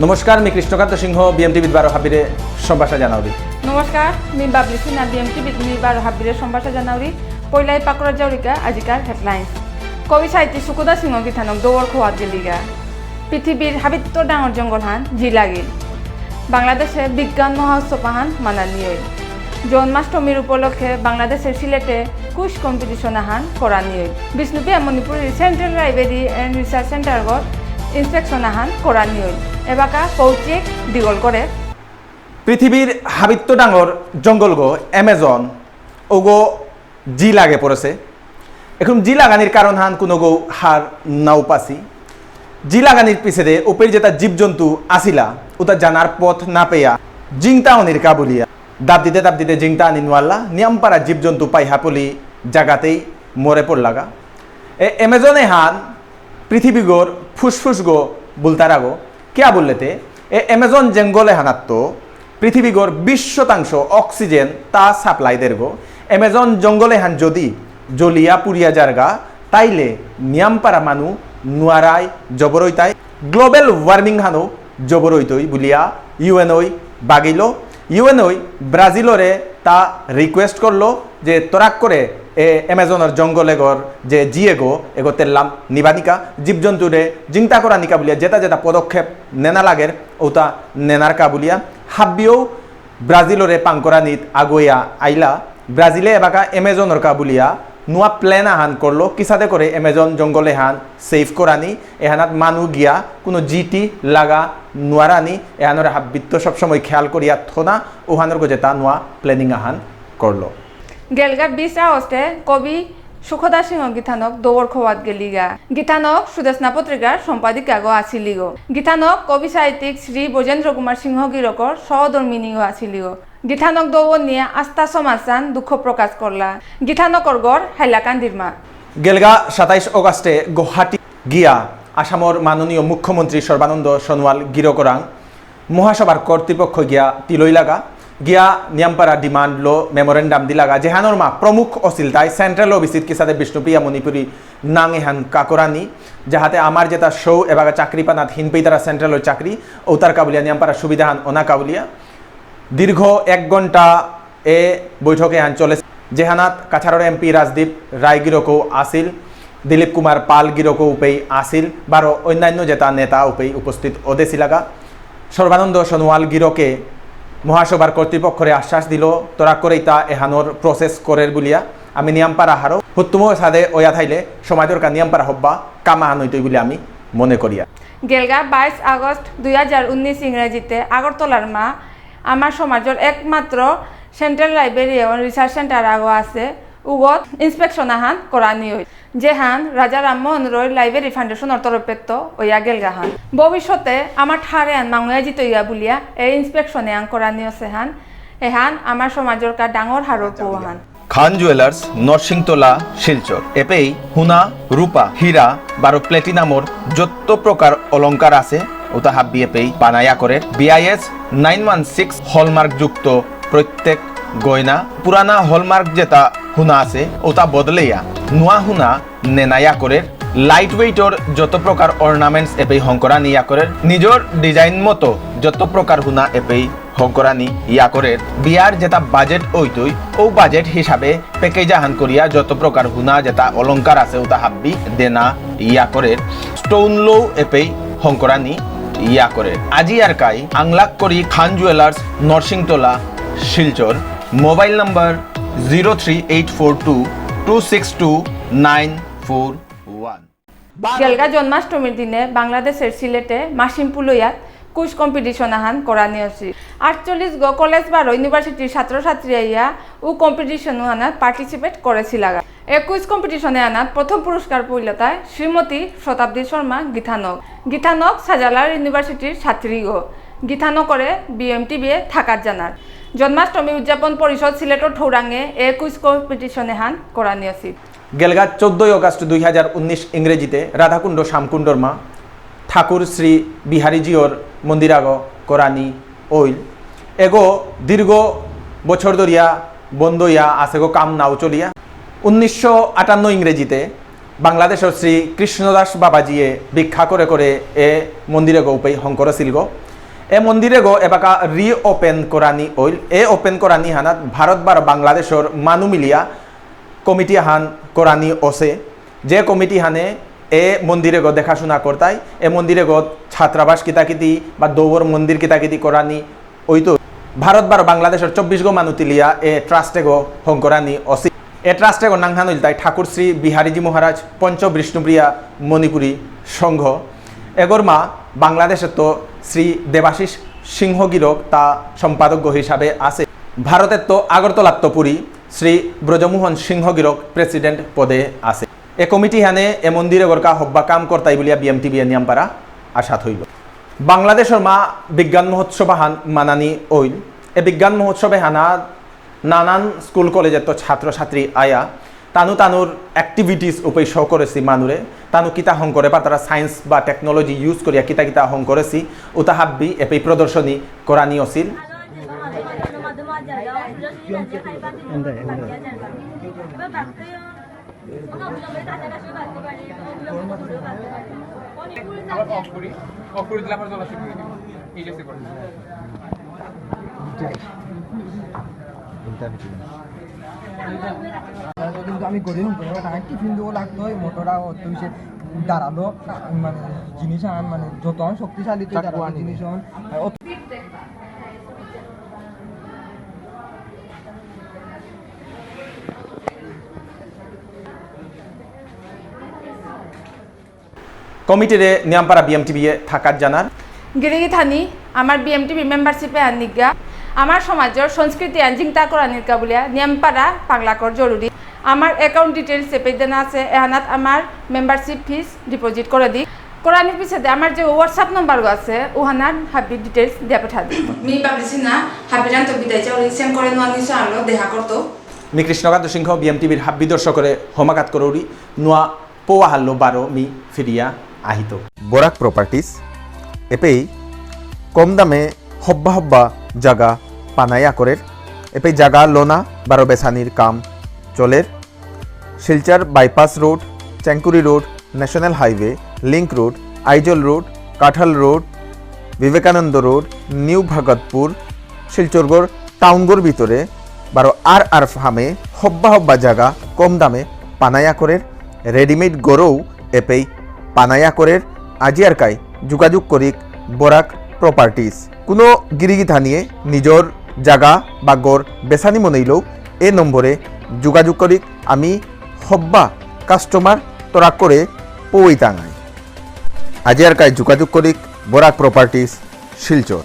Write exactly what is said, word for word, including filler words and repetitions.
নমস্কার, মি কৃষ্ণকান্ত সিংহ, বিএম টিভিত বারো হাবিরে সম্ভাষা জানাউরি। নমস্কার, মি বাবলি সিনহা, বিএম টিভিত মি বারো হাবিরে সম্ভাষা জানাউরি। পইলাই পাকরা জাউরিকা আজিকার হেডলাইন্স। কবি সাহিত্যিক সুখদা সিংহ গিথানক দৌর খোয়াত গেলিগা। পৃথিবীর হাবিত্ত ডাঙর জঙ্গল হান জি লাগিল। বাংলাদেশে বিজ্ঞান মহোৎসব হান মানানি হইল। জন্মাষ্টমীর উপলক্ষে বাংলাদেশের সিলেটে কুইজ কম্পিটিশন আহান করানি হইল। Bishnupriya Manipuri central library and research centre গত ইন্সপেকশন আহান করানি হইল। এবাকা কৌচিক দিগল করে। পৃথিবীর হাবিত্ত ডাঙর জঙ্গলগো এমেজন ওগো জি লাগে পড়েছে। এখন জি লাগানির কারণ হান কোনো গো হার নাও পাসি। জি লাগানির পিছেদে উপের যেটা জীবজন্তু আসিলা, ওটা জানার পথ না পেয়া জিংতা অনির কাবুলিয়া। দাব দিতে দাব দিতে জিংতা আনি নোয়াল্লা, নিয়ামপাড়া জীবজন্তু পাই হাপুলি জাগাতেই মরে পড়লাগা। এ এমেজনে হান পৃথিবীগর ফুসফুসগো বুলতারাগো। কিয়া বুললেতে, এ এমেজন জঙ্গলে হানাত্ত পৃথিবীগর বিশ শতাংশ অক্সিজেন তা সাপ্লাই দেরগো। এমেজন জঙ্গলে হান যদি জ্বলিয়া পুড়িয়া যারগা, তাইলে নিয়ামপারা মানু নুয়ারাই জবরইতাই। গ্লোবাল ওয়ার্মিং হানো জবরইতই বুলিয়া ইউএনওই বাগিল। ইউএনওই ব্রাজিলরে তা রিকোয়েস্ট করলো যে তরাক করে এ এমেজনর জঙ্গল এগর যে জি এগো এগো তেল্লাম নিবানিকা, জীবজন্তুরে জিংতা করানিকা বুলিয়া যেটা যেটা পদক্ষেপ নেনা লাগের ওটা নেনার কা বুলিয়া হাব্বিও ব্রাজিলরে পাংকরানিত আগুয়া আইলা। ব্রাজিলে এবাকা এমেজনর কা বুলিয়া নুয়া প্ল্যান আহান করলো, কিসাদে করে এমেজন জঙ্গলে হান সেভ করানি, এহানাত মানু গিয়া কোনো জিটি লাগা নুয়ারানি, এহানরে হাব্বিত্ত সবসময় খেয়াল করিয়া থনা, ওহানর গজেতা নুয়া প্ল্যানিং আহান করলো। গেলগা বিশ আগস্টে কবি সুখদা সিংহ গিথানক দৌর খোয়াত গেলিগা। গিথানক সুদেশনা পত্রিকার সম্পাদিকাগো আসিলিগো। গিথানক কবি সাহিত্যিক শ্রী ব্রজেন্দ্র কুমার সিংহ গিরকর সহধর্মিনীগো আসিলিগো। গিথানক দৌর নিয়ে আস্থা সমাজসান দুঃখ প্রকাশ করলা। গিথানকর গড় হাইলাকান্দির মা। গেলগা সাতাইশ অগাস্টে গুয়াহাটি গিয়া আসামর মাননীয় মুখ্যমন্ত্রী সর্বানন্দ সোনোয়াল গিরকরাং মহাসভার কর্তৃপক্ষ গিয়া তিলই লাগা, গিয়া নিয়ামপারা ডিমান্ড লো মেমোরেন্ডাম দিলাগা, যেহানোর মা প্রমুখ অসিলতাই সেন্ট্রাল ওবিসিত কিসাদে বিষ্ণুপ্রিয়া মণিপুরী নাং এহান কাকরানি, যাহাতে আমার যেটা সৌ এবাকা চাকরি পানাত হিনপেইতারা সেন্ট্রাল চাকরি, ওতার কাবুলিয়া নিয়ামপারা সুবিধাহান ওনা কাবুলিয়া। দীর্ঘ এক ঘন্টা এ বৈঠকে হান চলেছে, যেহানাত কাছাড়র এমপি রাজদীপ রায় গিরকও আসিল, দিলীপ কুমার পাল গিরকও উপেই আসিল, বারো অন্যান্য যেটা নেতা উপেই উপস্থিত ওদেসিলাগা। সর্বানন্দ সোনোয়াল গিরকে মহাসভার কর্তৃপক্ষরে আশ্বাস দিল, তোরা করে ইতা এহানোর প্রসেস করের বুলিয়া। আমি নিয়ামপারা হারো হুত্তুমো সাদে ওয়া থাইলে সমাজর কা নিয়ামপারা হব্বা কামাহান হইতই বুলি আমি মনে করিয়া। গেলগা বাইশ আগস্ট দুই হাজার উনিশ ইংরেজিতে আগরতলার মা আমার সমাজর একমাত্র সেন্ট্রাল লাইব্রেরি এবং রিসার্চ সেন্টার আগো আছে, উগত ইন্সপেকশন আহান করানি হইল। যেহান রাজা রামমোহন রয় লাইব্রেরি ফাউন্ডেশনর তরফেত্ত ওয়া গেলগা হান। ভবিষ্যতে আমার ঠারে আন মাঙুয়া জিতইয়া বুলিয়া এ ইন্সপেকশনে আন করানি আছে হান। এহান আমার সমাজর কা ডাঙর হারর পৌ হান। খান জুয়েলার্স, নরসিংতলা, শিলচর। এপেই হুনা, রূপা, হীরা, বারো প্লেটিনামর যত প্রকার অলংকার আছে, ওতা হাব্বি এপেই বানায়া করে। BIS nine one six hallmark যুক্ত প্রত্যেক গয়না, পুরানা হলমার্ক যেটা হুনা আছে, ওতা বদলেয়া নুয়া হুনা নেনায়া করে। লাইট ওয়েটর যত প্রকার অর্নামেন্টস এপেই হংকরানি ইয়া করে। নিজর ডিজাইন মতো যত প্রকার হুনা এপেই হংকরানি ইয়া করে। বিয়ার যেটা বাজেট ওইতই, ও বাজেট হিসাবে প্যাকেজ আহান করিয়া যত প্রকার হুনা যেটা অলংকার আছে, ওটা হাব্বি দেনা ইয়া করে। স্টোন লো এপেই হংকরানি ইয়া করে। আজি আর কাই আংলাক করি Khan Jewellers, Narsingtola, Silchar. Mobile number zero three eight four two two six two nine four one. গেলগা জন্মাষ্টমীর দিনে বাংলাদেশের সিলেটে মাসিম পুলইয়াত কুইজ কম্পিটিশন আহান করানি হয়েছে। আটচল্লিশ গো কলেজ বারো ইউনিভার্সিটির ছাত্রছাত্রী আইয়া ও কম্পিটিশন আহানাত পার্টিসিপেট করেছিলাগা। এ কুইজ কম্পিটিশনে আনাত প্রথম পুরস্কার পইলতায় শ্রীমতী শতাব্দী শর্মা গীতানক। গীতানক সাজালার ইউনিভার্সিটির ছাত্রীগো। গীতানকরে বিএমটিভিয়ে থাকাত জানার। জন্মাষ্টমী উদযাপন পরিষদ সিলেটর ঠৌরাঙে এ কুইজ কম্পিটিশন এহান করানি আছিল। গেলগা চৌদ্দই অগাস্ট দুই হাজার উনিশ ইংরেজিতে রাধাকুণ্ড শ্যামকুণ্ডর মা ঠাকুর শ্রী বিহারীজিওর মন্দিরাগ করানি ওইল। এগো দীর্ঘ বছর ধরিয়া বন্ধ ইয়া আছেগো, কাম নাও চলিয়া। উনিশশো আটান্ন ইংরেজিতে বাংলাদেশর শ্রী কৃষ্ণদাস বাবাজিয়ে ভিক্ষা করে করে এ মন্দিরেগো উপেই হংকর সিলগো। এ মন্দির এগো এবাকা reopen করানি অইল। এ open করানি হানাত ভারত বারো বাংলাদেশর মানু মিলিয়া কমিটি হান করানি অসে। যে কমিটি হানে এ মন্দির এগো দেখাশুনা করতাই, এ মন্দির এগো ছাত্রাবাস কিতাকিতি বা দৌর মন্দির কিতাকিতি করানি অইতো। ভারত বারো বাংলাদেশর চব্বিশ গো মানু তিলিয়া এ trust এগো হংকরানি অসি। এ trust এগো নাংহান ইলতাই ঠাকুর শ্রী বিহারীজি মহারাজ পঞ্চ বিষ্ণুপ্রিয়া মণিপুরী সংঘ। এগোর মা বাংলাদেশেত্ত শ্রী দেবাশিস সিংহ গিরক তা সম্পাদক হিসাবে আছে। ভারতেত্ত আগরতলাত্ত পুরী শ্রী ব্রজমোহন সিংহ গিরক president পদে আছে। এ কমিটি হানে এ মন্দির এগরকা হব্বা কাম করতাই বুলিয়া বিএমটিভি এ নিয়ামপারা আশা থইল। বাংলাদেশর মা বিজ্ঞান মহোৎসব হান মানানি অইল। এ বিজ্ঞান মহোৎসবে হানা নানান স্কুল কলেজেত্ত ছাত্রছাত্রী আয়া তানু তানুর activities উপে show করেছি মানুরে। তানু কিতা হং করে পারতারা science বা technology use করিয়া কিতা কিতা হং করেছি উতা হাব্বি এপেই প্রদর্শনী করানি অসিল। আবার off করি, off করে দিলে আবার জ্বলা শুরু হয়ে যাবে। এই যে করে। কিন্তু আমি গরিব হন করে, ওটা কি ফিন্দ লাগতো, ওই মোটরা অত বেশি দাঁড়ালো, মানে জিনিস আন, মানে যত আন শক্তিশালী তো দাঁড়ালো জিনিস আন। কমিটিরে নিয়ামপারা বিএমটিভি এ থাকাত জানার। গিরিগিথানি, আমার বিএমটিভি মেম্বারশিপে আনিগা, আমার সমাজর সংস্কৃতি আন জিংতা করানির কাবুলিয়া নিয়ামপারা পাংলাকর জরুরি। আমার অ্যাকাউন্ট ডিটেলস এপেই দেনা আছে, এহানাত আমার মেম্বারশিপ ফিস ডিপোজিট করে দি। করানির পিছেদে আমার যে WhatsApp নাম্বার আছে, ওহানার হাবি ডিটেলস দিয়া পেঠা দি। মি পাবলিসিনা, হাবিরান তো বিদায় চাউরি, সেম করে নোয়া নিউজ আনলো, দেখা করতো। মি কৃষ্ণকান্ত সিংহ, বিএমটিভির হাব্বি দর্শকরে হমাকাত করৌরি, নোয়া পোয়াহাল্লো বারো মি ফিরিয়া আহিত। বরাক প্রপার্টিজ, এপেই কম দামে হব্বা হব্বা জাগা পানায়া করের, এপেই জাগা লোনা বারো বেসানির কাম চলের। Silchar bypass road, Chengkuri road, national highway, link road, Aizawl road, Kathal road, Vivekananda road, new Bhagatpur, শিলচরগর টাউনগর ভিতরে বারো আর আর ফার্মে হব্বা হব্বা জাগা কম দামে পানায়া করের, রেডিমেড গরৌ এপেই পানায়া করের। আজি আর কাই যোগাযোগ করিক বরাক প্রপার্টিজ। কোনো গিরিগিথানিয়ে নিজর জাগা বা গর বেসানি মনেইলেও এ নম্বরে যোগাযোগ করিক। আমি হব্বা কাস্টমার তরাক করে পৌই তাঙাই। আজি আর কাই যোগাযোগ করিক বরাক প্রপার্টিজ, শিলচর।